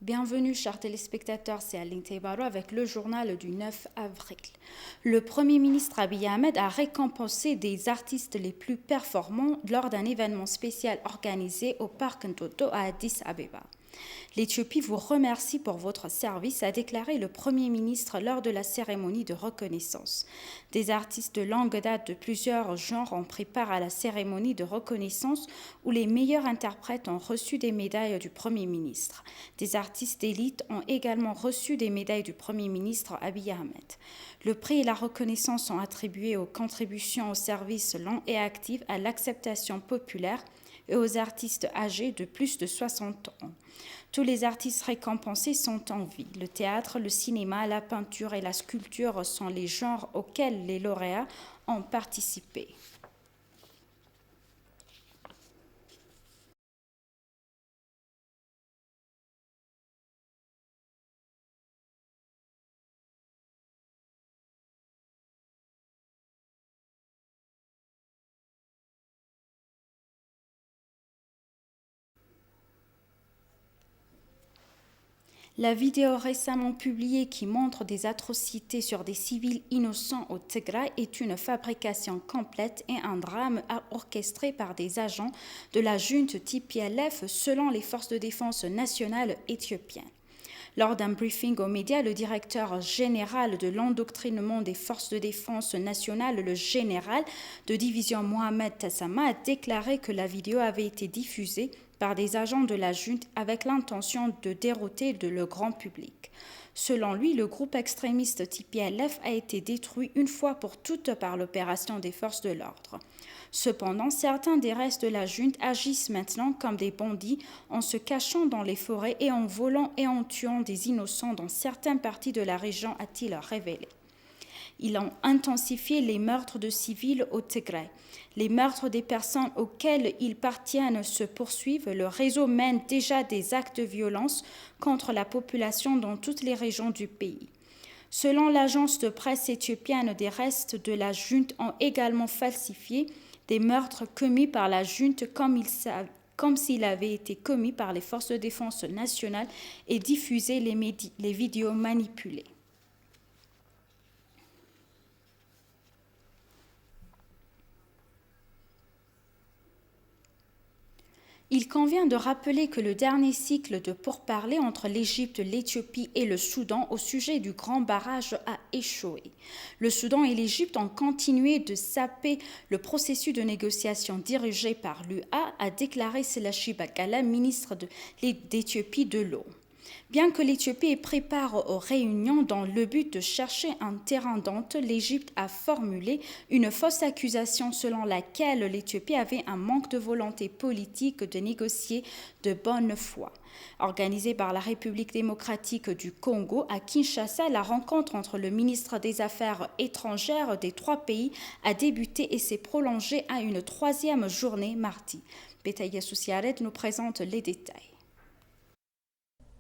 Bienvenue chers téléspectateurs, c'est Aline Teibaro avec le journal du 9 avril. Le Premier ministre Abiy Ahmed a récompensé des artistes les plus performants lors d'un événement spécial organisé au parc Ntoto à Addis Abeba. L'Éthiopie vous remercie pour votre service, a déclaré le Premier ministre lors de la cérémonie de reconnaissance. Des artistes de longue date de plusieurs genres ont pris part à la cérémonie de reconnaissance où les meilleurs interprètes ont reçu des médailles du Premier ministre. Des artistes d'élite ont également reçu des médailles du Premier ministre Abiy Ahmed. Le prix et la reconnaissance sont attribués aux contributions au service long et actif à l'acceptation populaire et aux artistes âgés de plus de 60 ans. Tous les artistes récompensés sont en vie. Le théâtre, le cinéma, la peinture et la sculpture sont les genres auxquels les lauréats ont participé. La vidéo récemment publiée qui montre des atrocités sur des civils innocents au Tigray est une fabrication complète et un drame orchestré par des agents de la junte TPLF selon les forces de défense nationales éthiopiennes. Lors d'un briefing aux médias, le directeur général de l'endoctrinement des forces de défense nationales, le général de division Mohamed Tassama, a déclaré que la vidéo avait été diffusée par des agents de la junte avec l'intention de dérouter le grand public. Selon lui, le groupe extrémiste TPLF a été détruit une fois pour toutes par l'opération des forces de l'ordre. Cependant, certains des restes de la junte agissent maintenant comme des bandits en se cachant dans les forêts et en volant et en tuant des innocents dans certaines parties de la région, a-t-il révélé. Ils ont intensifié les meurtres de civils au Tigray. Les meurtres des personnes auxquelles ils appartiennent se poursuivent. Le réseau mène déjà des actes de violence contre la population dans toutes les régions du pays. Selon l'agence de presse éthiopienne, des restes de la junte ont également falsifié des meurtres commis par la junte comme s'il avait été commis par les forces de défense nationales et diffusé les vidéos manipulées. Il convient de rappeler que le dernier cycle de pourparlers entre l'Égypte, l'Éthiopie et le Soudan au sujet du grand barrage a échoué. Le Soudan et l'Égypte ont continué de saper le processus de négociation dirigé par l'UA, a déclaré Selashi Bakala, ministre d'Éthiopie de l'eau. Bien que l'Éthiopie prépare aux réunions dans le but de chercher un terrain d'entente, l'Égypte a formulé une fausse accusation selon laquelle l'Éthiopie avait un manque de volonté politique de négocier de bonne foi. Organisée par la République démocratique du Congo à Kinshasa, la rencontre entre le ministre des Affaires étrangères des trois pays a débuté et s'est prolongée à une troisième journée mardi. Betaya Soussiaret nous présente les détails.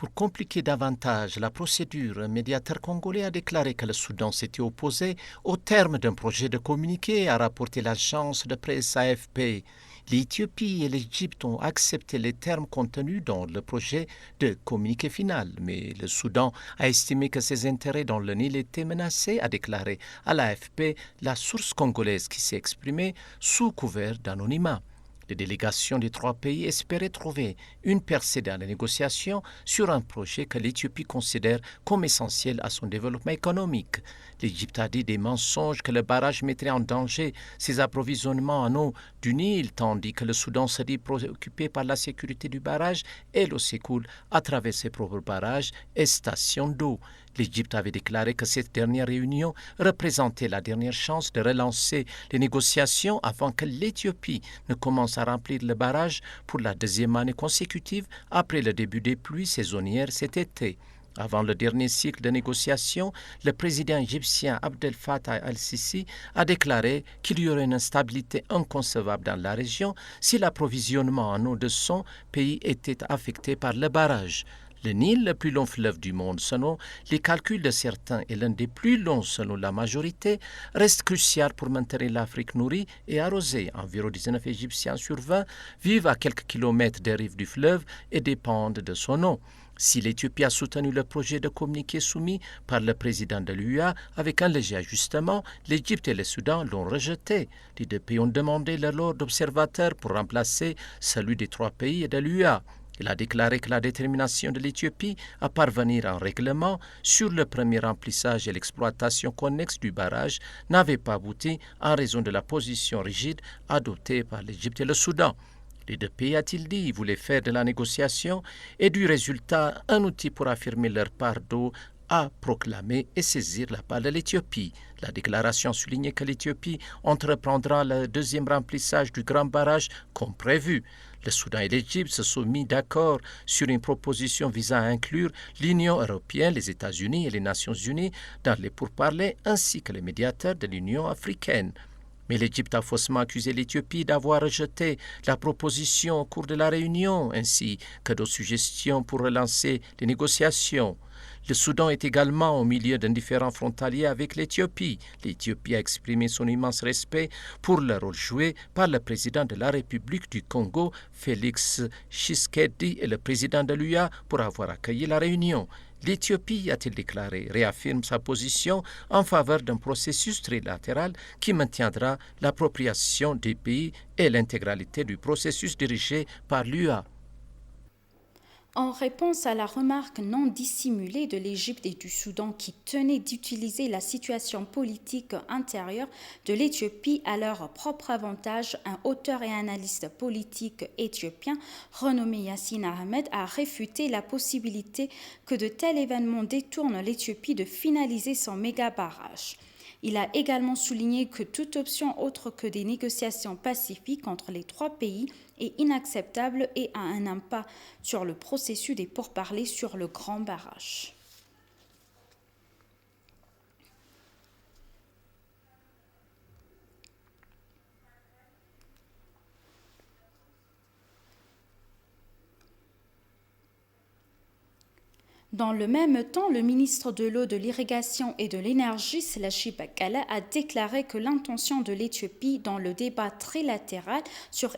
Pour compliquer davantage la procédure, un médiateur congolais a déclaré que le Soudan s'était opposé au terme d'un projet de communiqué, a rapporté l'agence de presse AFP. L'Éthiopie et l'Égypte ont accepté les termes contenus dans le projet de communiqué final, mais le Soudan a estimé que ses intérêts dans le Nil étaient menacés, a déclaré à l'AFP la source congolaise qui s'est exprimée sous couvert d'anonymat. Les délégations des trois pays espéraient trouver une percée dans les négociations sur un projet que l'Éthiopie considère comme essentiel à son développement économique. L'Égypte a dit des mensonges que le barrage mettrait en danger ses approvisionnements en eau du Nil, tandis que le Soudan se dit préoccupé par la sécurité du barrage et l'eau s'écoule à travers ses propres barrages et stations d'eau. L'Égypte avait déclaré que cette dernière réunion représentait la dernière chance de relancer les négociations avant que l'Éthiopie ne commence à remplir le barrage pour la deuxième année consécutive après le début des pluies saisonnières cet été. Avant le dernier cycle de négociations, le président égyptien Abdel Fattah al-Sisi a déclaré qu'il y aurait une instabilité inconcevable dans la région si l'approvisionnement en eau de son pays était affecté par le barrage. Le Nil, le plus long fleuve du monde selon les calculs de certains et l'un des plus longs selon la majorité, reste crucial pour maintenir l'Afrique nourrie et arrosée. Environ 19 Égyptiens sur 20 vivent à quelques kilomètres des rives du fleuve et dépendent de son eau. Si l'Éthiopie a soutenu le projet de communiqué soumis par le président de l'UA avec un léger ajustement, l'Égypte et le Soudan l'ont rejeté. Les deux pays ont demandé leur lot d'observateurs pour remplacer celui des trois pays et de l'UA. Il a déclaré que la détermination de l'Éthiopie à parvenir à un règlement sur le premier remplissage et l'exploitation connexe du barrage n'avait pas abouti en raison de la position rigide adoptée par l'Égypte et le Soudan. Les deux pays, a-t-il dit, voulaient faire de la négociation et du résultat un outil pour affirmer leur part d'eau à proclamer et saisir la part de l'Éthiopie. La déclaration soulignait que l'Éthiopie entreprendra le deuxième remplissage du grand barrage comme prévu. Le Soudan et l'Égypte se sont mis d'accord sur une proposition visant à inclure l'Union européenne, les États-Unis et les Nations unies dans les pourparlers ainsi que les médiateurs de l'Union africaine. Mais l'Égypte a faussement accusé l'Éthiopie d'avoir rejeté la proposition au cours de la réunion, ainsi que d'autres suggestions pour relancer les négociations. Le Soudan est également au milieu d'un différend frontalier avec l'Éthiopie. L'Éthiopie a exprimé son immense respect pour le rôle joué par le président de la République du Congo, Félix Tshisekedi, et le président de l'UA pour avoir accueilli la réunion. L'Éthiopie, a-t-il déclaré, réaffirme sa position en faveur d'un processus trilatéral qui maintiendra l'appropriation des pays et l'intégralité du processus dirigé par l'UA. En réponse à la remarque non dissimulée de l'Égypte et du Soudan qui tenaient d'utiliser la situation politique intérieure de l'Éthiopie à leur propre avantage, un auteur et analyste politique éthiopien renommé Yassine Ahmed a réfuté la possibilité que de tels événements détournent l'Éthiopie de finaliser son méga-barrage. Il a également souligné que toute option autre que des négociations pacifiques entre les trois pays est inacceptable et a un impact sur le processus des pourparlers sur le grand barrage. Dans le même temps, le ministre de l'Eau, de l'Irrigation et de l'Énergie, Selashi Bakala, a déclaré que l'intention de l'Éthiopie dans le débat trilatéral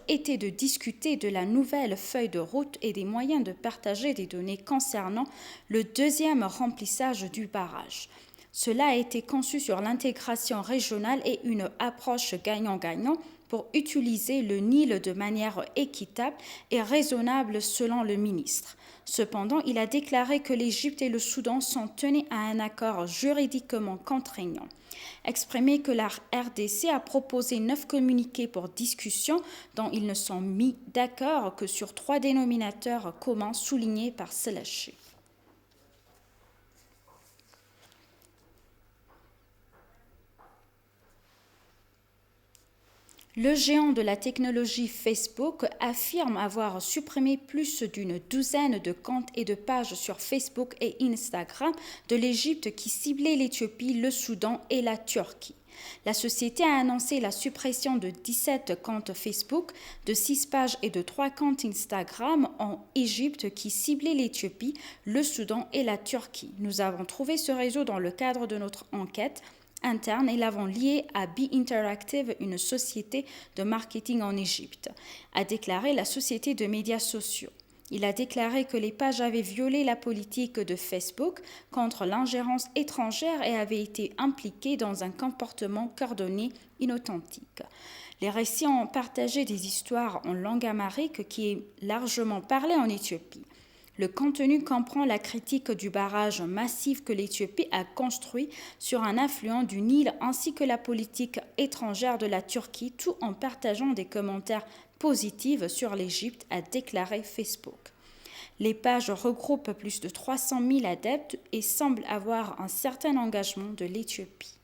était de discuter de la nouvelle feuille de route et des moyens de partager des données concernant le deuxième remplissage du barrage. Cela a été conçu sur l'intégration régionale et une approche gagnant-gagnant pour utiliser le Nil de manière équitable et raisonnable selon le ministre. Cependant, il a déclaré que l'Égypte et le Soudan sont tenus à un accord juridiquement contraignant. Exprimé que la RDC a proposé 9 communiqués pour discussion dont ils ne sont mis d'accord que sur 3 dénominateurs communs soulignés par Selashi. Le géant de la technologie Facebook affirme avoir supprimé plus d'une douzaine de comptes et de pages sur Facebook et Instagram de l'Égypte qui ciblaient l'Éthiopie, le Soudan et la Turquie. La société a annoncé la suppression de 17 comptes Facebook, de 6 pages et de 3 comptes Instagram en Égypte qui ciblaient l'Éthiopie, le Soudan et la Turquie. Nous avons trouvé ce réseau dans le cadre de notre enquête interne et l'avons lié à Be Interactive, une société de marketing en Égypte, a déclaré la société de médias sociaux. Il a déclaré que les pages avaient violé la politique de Facebook contre l'ingérence étrangère et avaient été impliquées dans un comportement coordonné inauthentique. Les récits ont partagé des histoires en langue amharique qui est largement parlée en Éthiopie. Le contenu comprend la critique du barrage massif que l'Éthiopie a construit sur un affluent du Nil ainsi que la politique étrangère de la Turquie, tout en partageant des commentaires positifs sur l'Égypte, a déclaré Facebook. Les pages regroupent plus de 300 000 adeptes et semblent avoir un certain engagement de l'Éthiopie.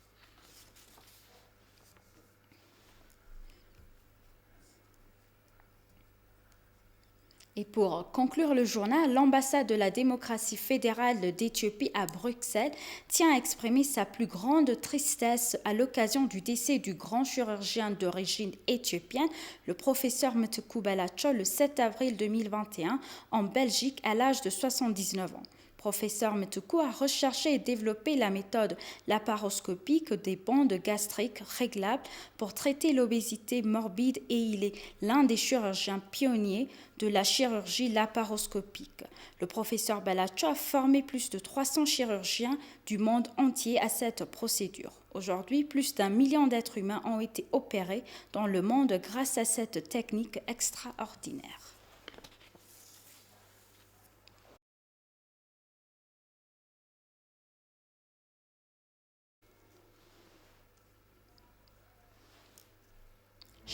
Et pour conclure le journal, l'ambassade de la démocratie fédérale d'Éthiopie à Bruxelles tient à exprimer sa plus grande tristesse à l'occasion du décès du grand chirurgien d'origine éthiopienne, le professeur Mtekou Balacho, le 7 avril 2021 en Belgique à l'âge de 79 ans. Professeur Mtekou a recherché et développé la méthode laparoscopique des bandes gastriques réglables pour traiter l'obésité morbide et il est l'un des chirurgiens pionniers de la chirurgie laparoscopique. Le professeur Balacho a formé plus de 300 chirurgiens du monde entier à cette procédure. Aujourd'hui, plus d'1 million d'êtres humains ont été opérés dans le monde grâce à cette technique extraordinaire.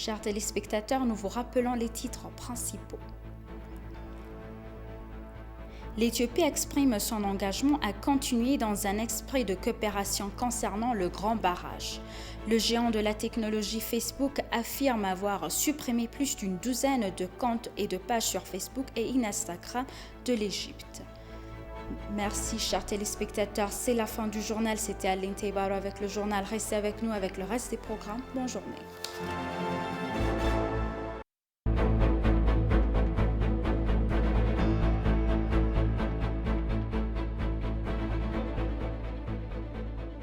Chers téléspectateurs, nous vous rappelons les titres principaux. L'Éthiopie exprime son engagement à continuer dans un esprit de coopération concernant le Grand Barrage. Le géant de la technologie Facebook affirme avoir supprimé plus d'une douzaine de comptes et de pages sur Facebook et Instagram de l'Égypte. Merci, chers téléspectateurs. C'est la fin du journal. C'était Aline Teibaro avec le journal. Restez avec nous avec le reste des programmes. Bonne journée.